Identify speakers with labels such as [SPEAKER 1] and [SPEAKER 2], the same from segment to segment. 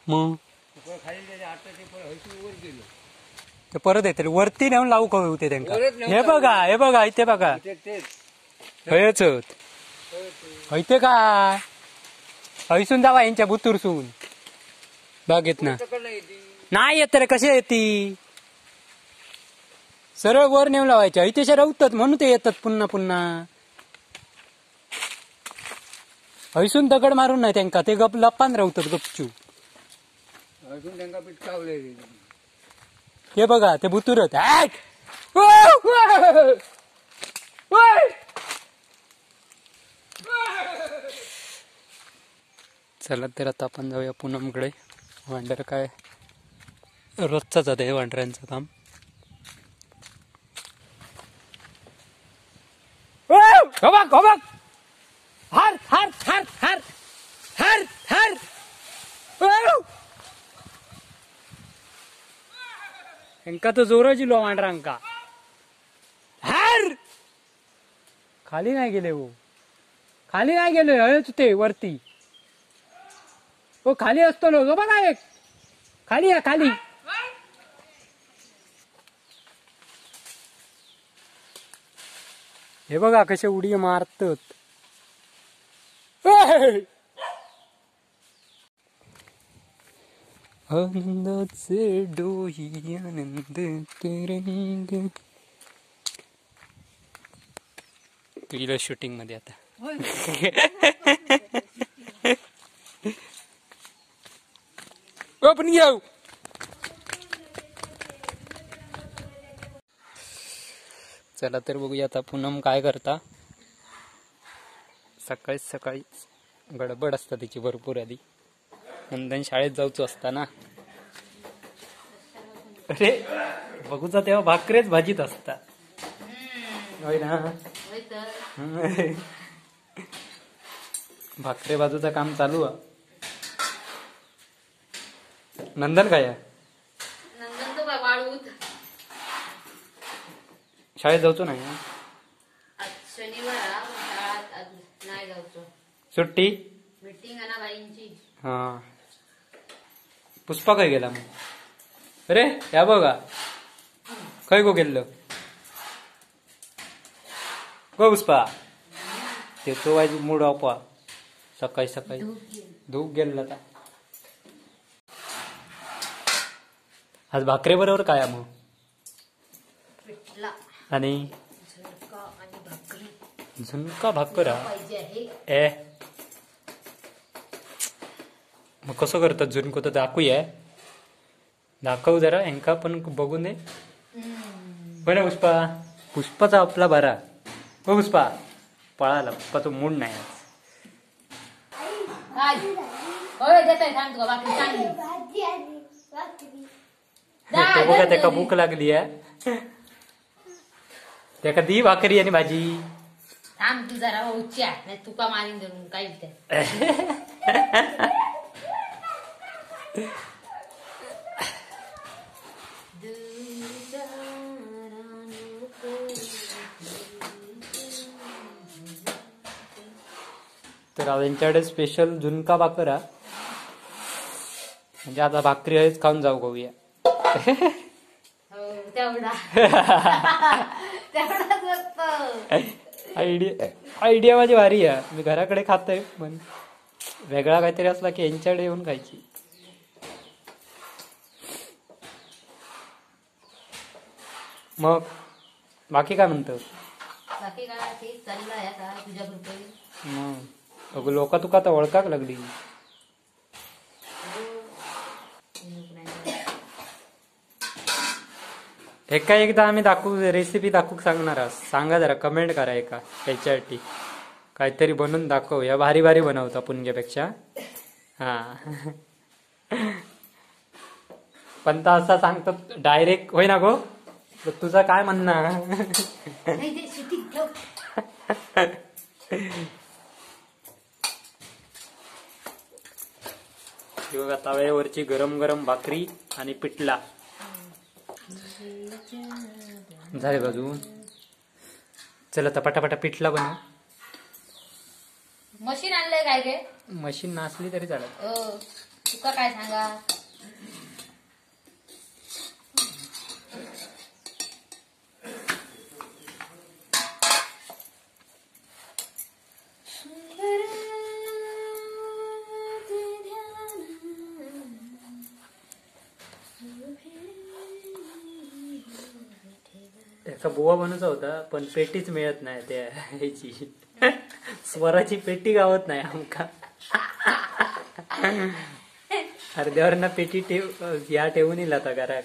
[SPEAKER 1] मग ते परत येतले वरती नेऊन लावू कवे होते त्यांका. हे बघा हे बघा इथे बघा हयच हयते काय हयसून जावा यांच्या बुतूरसून बागेत ना नाही येत रे कसे येती. सरळ वर नेऊन लावायच्या इथे रवतात म्हणून ते येतात पुन्हा पुन्हा. हयसून दगड मारून नाही त्यांका ते गप लपान रवतात गपचू. हे बघा ते बुतुरत. चला तर आता आपण जाऊया पूनमकडे. वांडर काय रोजचाच आहे वांडऱ्यांचं काम. हर हर हर हर हर हर. हेंका तर जोर जिलो वांडरांका. हर खाली नाही गेले हो, खाली नाही गेले हयच ते वरती. हो खाली असतो लो बघा एक खाली आहे खाली. हे बघा कसे उडी मारतात. आनंदाचे डोही आनंद तरंग. तुला शूटिंग मध्ये आता आपण घेऊ. चला तर बघूया आता पूनम काय करता. सकाळी सकाळी गडबड असता तिची भरपूर. आधी नंदन शाळेत जाऊच असता ना. अरे बघूचा तेव्हा भाकरेच भाजीत असता होय ना. भाकरे बाजूचं काम चालू आहे. नंदन काय
[SPEAKER 2] नंदन तो वाळूत
[SPEAKER 1] शाळेत जाऊचो नाही
[SPEAKER 2] शनिवार नाही जाऊचो
[SPEAKER 1] सुट्टी
[SPEAKER 2] मीटिंग आहे ना बाईंची.
[SPEAKER 1] हा पुष्पा काय गेला मग. अरे या बघा खय गो गेल्लो गो पुष्पा. ते तो वाज मूड ऑफ सकाळी सकाळी धूप गेला आता. आज भाकरे बरोबर काय मग आणि झुणका भाकर ए मग कसं करतात झुणको तर दाखवूया. दाखव जरा यांका पण बघून दे. हो ना पुष्पा. पुष्पाचा आपला बरा. हो पुष्पा पळाला. पुष्पाचा मूड नाही आज. बघा त्याका भूक लागली आहे. त्याका दी भाकरी आणि भाजी.
[SPEAKER 2] थांब तू जरा उच्चा नाही तुका मारीन धरून काय.
[SPEAKER 1] तर यांच्याकडे स्पेशल झुणका भाकर म्हणजे आता भाकरी आहेच खाऊन जाऊ गऊया.
[SPEAKER 2] तेवढा
[SPEAKER 1] आयडिया आयडिया माझी भारी आहे. मी घराकडे खातोय पण वेगळा काहीतरी असला की यांच्याकडे येऊन खायची. मग बाकी काय म्हणतो?
[SPEAKER 2] बाकी काय ते चाललंय आता तुझ्या कृपेने.
[SPEAKER 1] मग अगं लोक तुका आता ओळखाक लागली. एका एकदा आम्ही दाखवू रेसिपी दाखवू सांगणार. सांगा जरा कमेंट करा एका त्याच्यासाठी काहीतरी बनवून दाखव. या भारी भारी बनवता पुणग्यापेक्षा. हा पण तर असा सांगतात डायरेक्ट होय ना गो. तुझं काय म्हणणं? बघा तव्यावरची गरम गरम भाकरी आणि पिठला झाले बाजून. चला आता पटापटा पिठला बनव.
[SPEAKER 2] मशीन आणलंय चालतंय काय गे?
[SPEAKER 1] मशीन नसली तरी चालत.
[SPEAKER 2] तुका काय सांगा.
[SPEAKER 1] एका बुवा बनूचा होता पण पेटीच मिळत नाही त्या ह्याची, स्वराची पेटी गावत नाही आमका. अर्ध्यावर ना पेटी ठेव या ठेवून येईल आता घरात.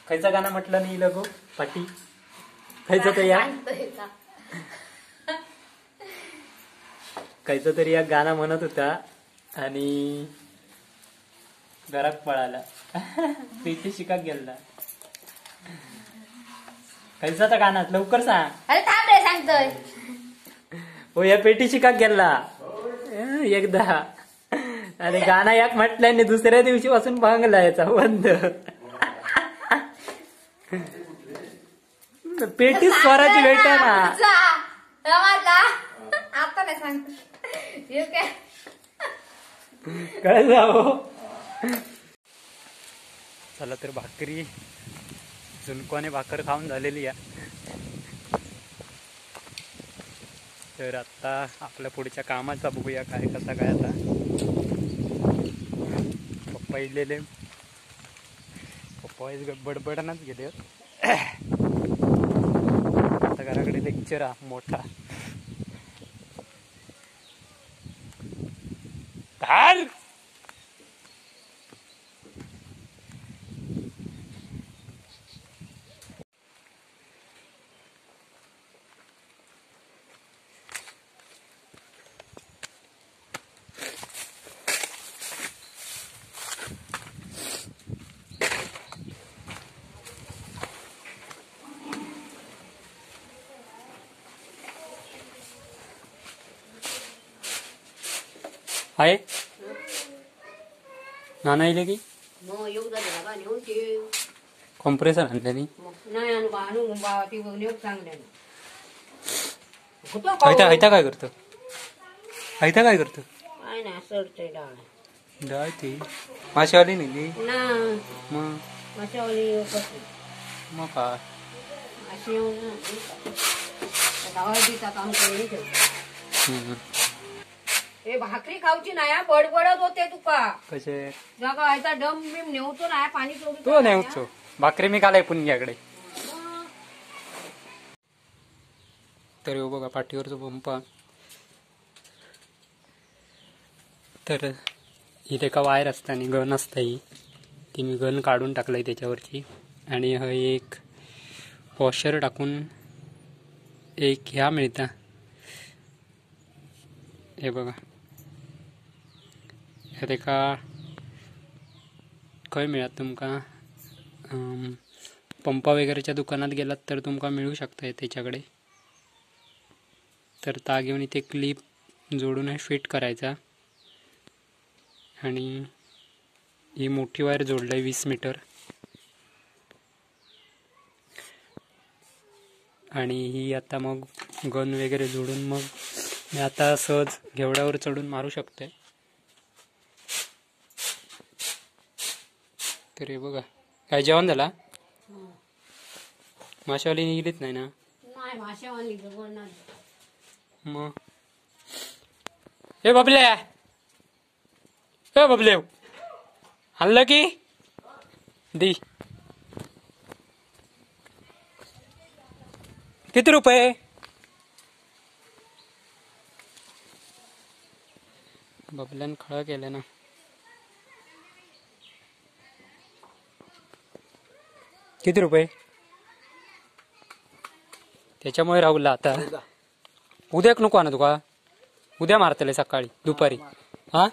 [SPEAKER 1] खयचा गाणं म्हटलं नाही लगो पाटी खयचं तर या खयचं तरी या गाणं म्हणत होता आणि घरात पळाला. पेटी शिकाक गेला. खयचा तर गाणं लवकर सांग.
[SPEAKER 2] अरे थांब रे सांगतोय.
[SPEAKER 1] हो या पेटी शिकाक गेला एकदा आणि गाणं याक म्हटल्याने दुसऱ्या दिवशी पासून भांगला याचा बंद. पेटी स्वराची भेटा ना.
[SPEAKER 2] आता नाही सांगतो
[SPEAKER 1] कळलं हो. चला तर भाकरी झुणकाने भाकर खाऊन झालेली आहे. तर आता आपल्या पुढच्या कामाचा बघूया काय कसा काय. आता पप्पा इलेले, पप्पा बडबडनाच गेले. आता घराकडे लेक्चर हा मोठा. धार आहे नाना येईल की कॉम्प्रेसर आणले नाही. हैता काय करतो? हैता काय करतो? डाळ ती माशावाली नेली मग मग काय
[SPEAKER 2] भाकरी खाऊची नाही बडबडत होते तुका.
[SPEAKER 1] कसे
[SPEAKER 2] जागा डम बिम नेवतो नाही पाणी सोडून
[SPEAKER 1] तो नेवतो. भाकरी मी खालाय पुण्याकडे. तर बघा पाठीवरचा पंप. तर इथे का वायर असता आणि गन असता ही, ती मी गन काढून टाकलंय त्याच्यावरची. आणि ह एक वॉशर टाकून एक ह्या मिळता. हे बघा हे तेका खंय मिळत तुमका पंपा वगैरेच्या दुकानात गेलात तर तुमका मिळू शकता त्याच्याकडे. तर ता घेऊन इथे क्लिप जोडून फिट करायचा. आणि ही मोठी वायर जोडलंय 20 मीटर. आणि ही आता मग गन वगैरे जोडून मग मी आता सहज घेवड्यावर चढून मारू शकते. तर हे बघा काय जेवण झाला? माशावाली निघलीच नाही ना?
[SPEAKER 2] नाही माशावाली
[SPEAKER 1] मग हे बबले, हे बबले आणलं की दी. किती रुपये? बबल्यान खळा केलं ना. किती रुपये? त्याच्यामुळे राहुलला आता उद्याक नको ना तुका, उद्या मारतले सकाळी दुपारी. हा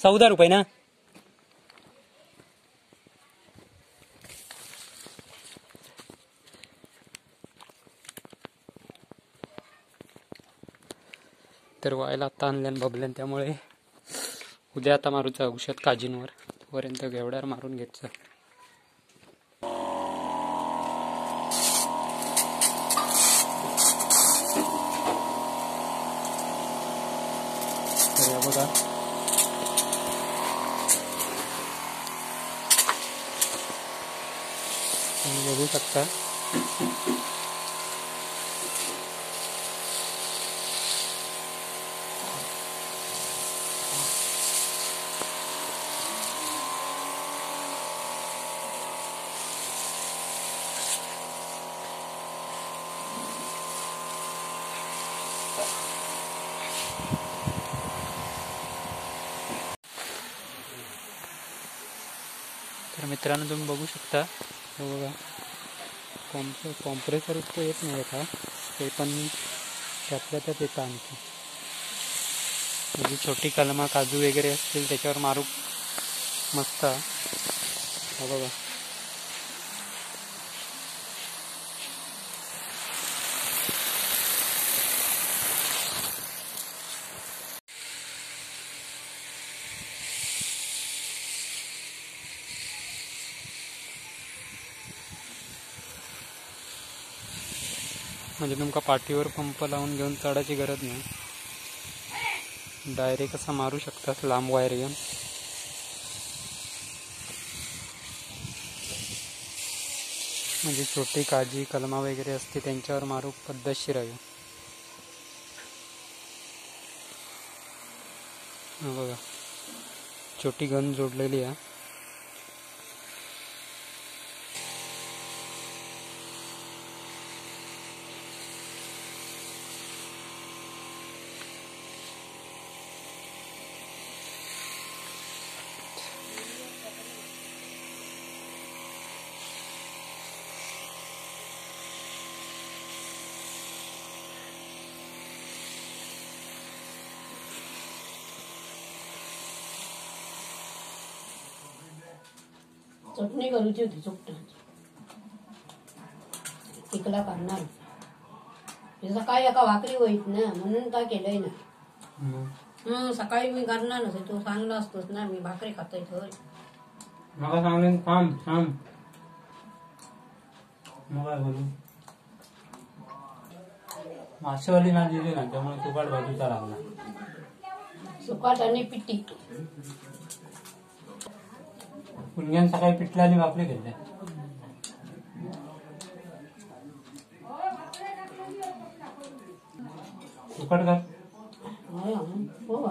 [SPEAKER 1] 14 रुपये ना. तर व्हायला आता आणल्यान बबल्यान, त्यामुळे उद्या आता मारूचा औषध काजींवर, तोपर्यंत घेवड्यावर मारून घ्यायचं. तर बघा तुम्ही बघू शकता। तर मित्रांनो तुम्ही बघू शकता, बघा कॉम्प्रेसर इतकं येत नाही का ते, पण त्यातल्या त्यात येतं आणखी। म्हणजे छोटी कलमा काजू वगैरे असतील त्याच्यावर मारू मस्त। हा बघा म्हणजे तुमका पाठीवर पंप लावून घेऊन चढायची गरज नाही, डायरेक्ट असा मारू शकता लांब वायर घेऊन। म्हणजे छोटी काजी कलमा वगैरे असते त्यांच्यावर मारू पद्धतशीर आहे। बघा छोटी गन जोडलेली आहे।
[SPEAKER 2] चटणी करूची होती चुकटाची, टिकला करणार सकाळी एका भाकरी होईत ना म्हणून काय केलंय ना। सकाळी मी करणार नसे, तू सांगला असतोस ना मी भाकरी खातोय थोय।
[SPEAKER 1] मला सांगले थांब थांब मग काय बोलू, मासेवाली ना दिली ना त्यामुळे सुकाट भाजूचा लागला,
[SPEAKER 2] सुकाट आणि पिठी।
[SPEAKER 1] पुण्यान सकाळी पिठला आणि भाकरी घेतल्या। सुकट का
[SPEAKER 2] हो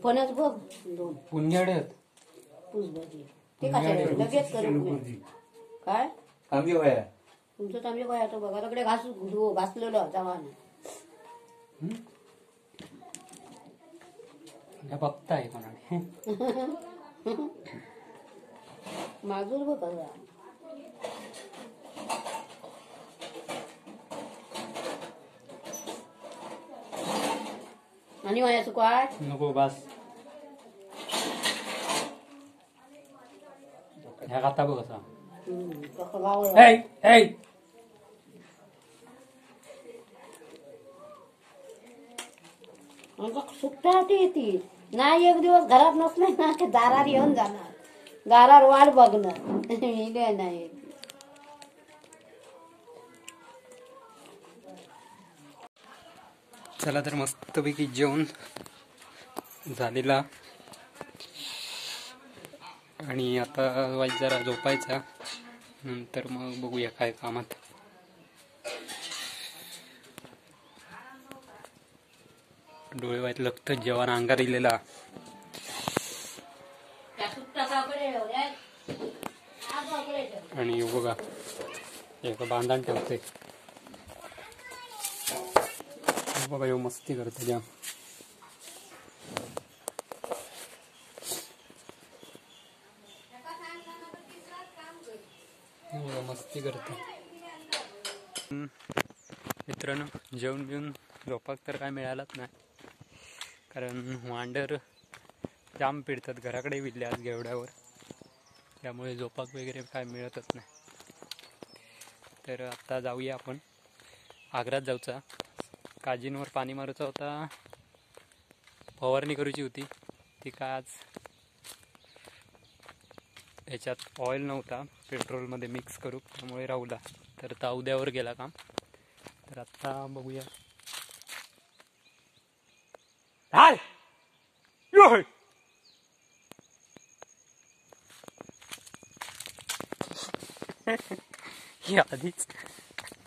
[SPEAKER 2] फणस बघ दोन
[SPEAKER 1] पुण्याडे
[SPEAKER 2] पुसभाजी ते कशाला लगेच करू काय
[SPEAKER 3] तांबे वया
[SPEAKER 2] तुमचं तांबे वया तो बघा तकडे घास घासलेलो जवान
[SPEAKER 1] बघताय कोणाने
[SPEAKER 2] माजूर बघा। आणि माझ्या सुकाट
[SPEAKER 1] नको बस ह्या खाता बघ असा। Hey, hey!
[SPEAKER 2] सुट्टा ती नाही एक दिवस घरात नसले ना की दारार येऊन जाणार, दारार वाट बघणार नाही।
[SPEAKER 1] चला तर मस्तपैकी जेवण झालेला आणि आता वाईट जरा झोपायचा, नंतर मग बघूया काय कामात। डोळे वाईट लगत जेवण अंगार इलेला। आणि बघा एक बांधण ठेवते बघा, यो मस्ती करते जाम। मस्ती करते मित्रांनो। जेवण बिवून झोपाक तर काय मिळालंच नाही, कारण वांडर जाम पिडतात, घराकडे विडले आज घेवड्यावर, त्यामुळे झोपाक वगैरे काय मिळतच नाही। तर आता जाऊया आपण आग्रात जाऊचा, काजींवर पाणी मारूचा होता, फवारणी करूची होती, ती का आज ह्याच्यात ऑइल नव्हता पेट्रोलमध्ये मिक्स करू, त्यामुळे राहुला. तर आता उद्यावर गेला काम. तर आत्ता बघूया. ही आधीच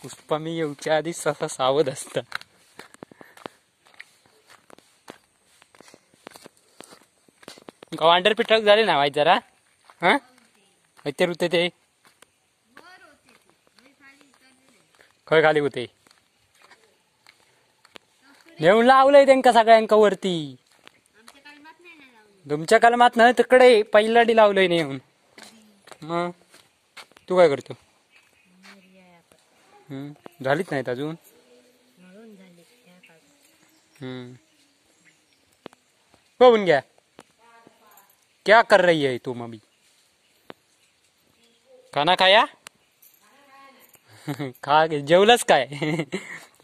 [SPEAKER 1] पुष्पा मी येऊच्या आधीच सहसा सावध असता. वांडर पिठक झाले ना वाईट जरा. हा ते होते ते खय खाली होते नेऊन लावलंय त्यांका सगळ्यांका वरती. तुमच्या कलमात नाही तिकडे पहिलाडी लावलंय नेऊन. मग तू काय करतो? झालीच नाहीत अजून. बघून घ्या. क्या कर रही है तू मम्मी? खाना खाया? खा जेवलंच काय?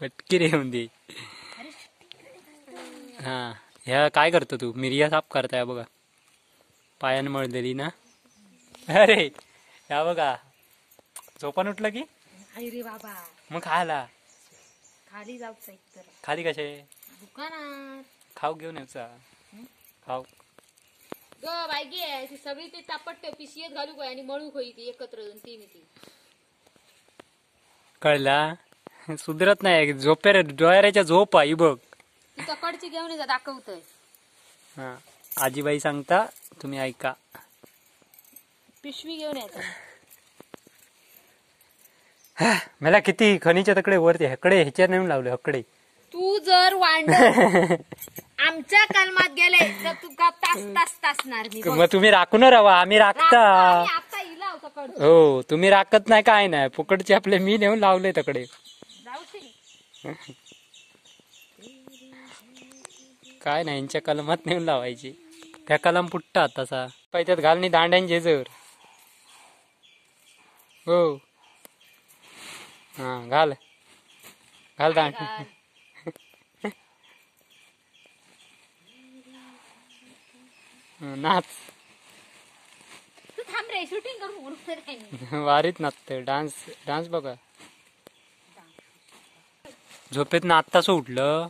[SPEAKER 1] पटकी रे दे. हा ह्या काय करतो तू? मिरिया साफ करताय बघा, पायान मळलेली ना. अरे ह्या बघा झोपान उठलं की
[SPEAKER 3] अरे बाबा
[SPEAKER 1] मग खायला
[SPEAKER 3] खाली जाऊच.
[SPEAKER 1] खाली कसे
[SPEAKER 3] दुकानात
[SPEAKER 1] खाऊ घेऊन यायचा. खाऊ
[SPEAKER 3] ग बायगी आहे ती सगळी ते तापट पिशवीत घालू काय आणि मळू खोई ती एकत्र दोन तीन ती.
[SPEAKER 1] कळला सुधरत नाही. झोपे डोळ्याच्या झोप आई बघ.
[SPEAKER 3] ती तकडची घेऊन जा दाखवतोय.
[SPEAKER 1] हा आजीबाई सांगता तुम्ही ऐका.
[SPEAKER 3] पिशवी घेऊन यायचं.
[SPEAKER 1] मला किती खणीच्या तकडे वरती हकडे ह्याच्या नेऊन लावले हकडे.
[SPEAKER 3] तू जर वांडर आमच्या कलमात गेले तर तुका तास तास तासणार मी.
[SPEAKER 1] मग तुम्ही राखून राहा, आम्ही राखता. हो तुम्ही राखत नाही काय नाही, फुकटचे आपले मी नेऊन लावले तकडे. काय नाही यांच्या कलमात नेऊन लावायची. त्या कलम पुट्टा तसा त्यात घालणी दांड्यांचे जर. हो हा घाल घाल दांड. नाच
[SPEAKER 3] तू थांब रे, शूटिंग करू.
[SPEAKER 1] वारीत नाचते. डान्स डान्स बघा. झोपेत ना आत्ताच उठलं.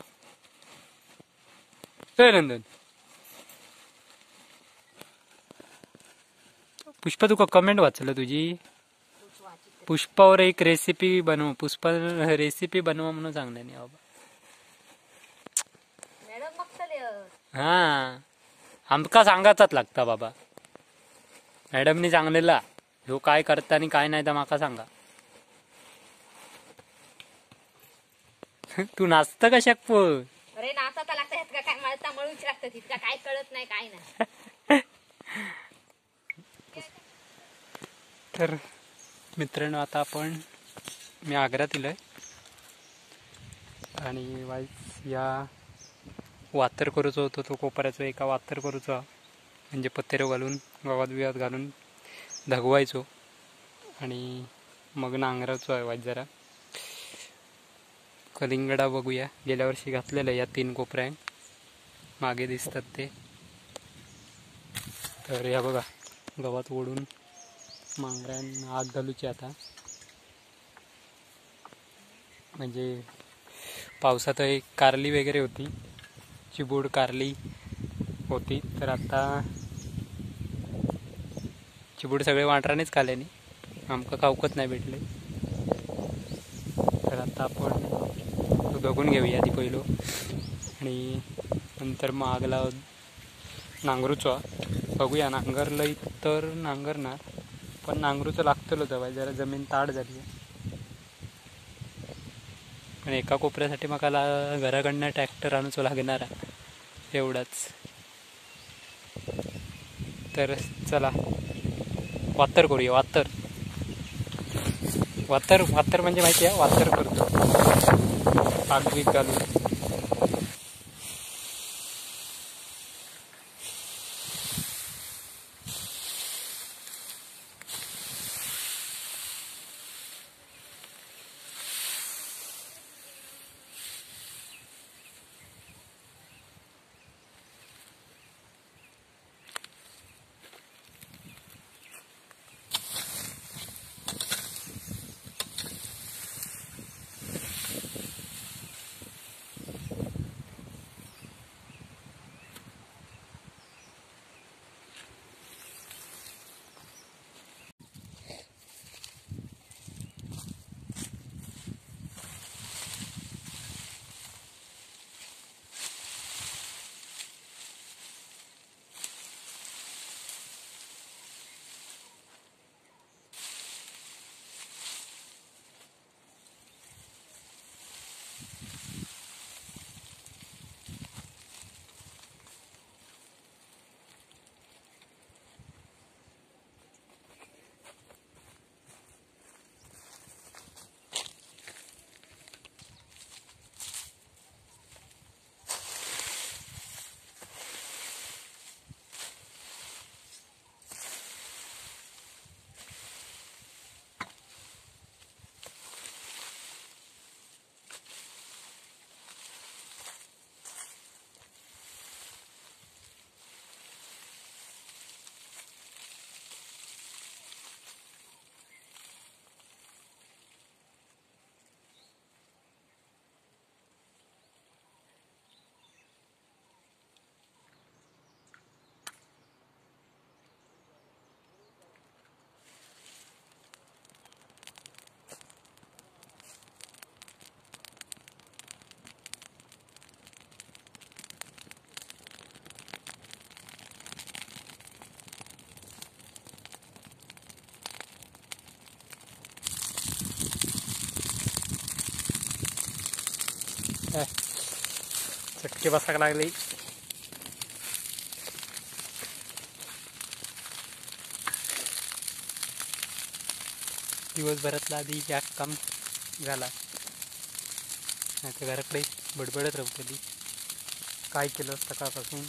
[SPEAKER 1] नंदन पुष्पा तुका कमेंट वाचलं तुझी. पुष्पावर एक रेसिपी बनव, पुष्पा रेसिपी बनवा म्हणून सांगणार नाही बाबा. हा आमका सांगाचाच लागता बाबा. मॅडमनी सांगलेला ह्यो काय करता आणि काय नाही तर माका सांगा. तू नाचत कशाक पण?
[SPEAKER 3] अरे नाचायला लागतं ह्यात काय मळता मळूच लागतं तितका काय कळत नाही काय नाही.
[SPEAKER 1] तर मित्रांनो आता आपण मी आग्र्यात आहे आणि वाईस या वातर करूचो होतो तो कोपऱ्याचो एका वातर करूचा म्हणजे पत्तेरो घालून गवात बिवात घालून धगवायचो आणि मग नांगराचो आहे वाईस. जरा कलिंगडा बघूया, गेल्या वर्षी घातलेलं या तीन कोपऱ्या मागे दिसतात ते. तर या बघा गवात ओढून मांगऱ्यांना आग घालूची आता. म्हणजे पावसात एक कारली वगैरे होती, चिबूड कारली होती. तर आता चिबूड सगळे वांटरानेच खाल्याने आमका खाऊकच नाही भेटले. तर आता आपण तो बघून घेऊया आधी पहिलो आणि नंतर मग आगला नांगरूचो बघूया. नांगरलं तर नांगरणार पण नांगरूचं लागतलं होतं जरा जमीन ताड झाली आहे. पण एका कोपऱ्यासाठी मका घराकडनं ट्रॅक्टर आणूचो लागणार एवढाच. तर चला वातर करूया. वातर वातर वातर म्हणजे माहिती आहे, वातर करतो आग बीग घालून. चटके बसाक लागले. दिवसभरातला आधी या काम झाला, नाही तर घराकडे बडबडत राहतली काय केलं सकाळपासून.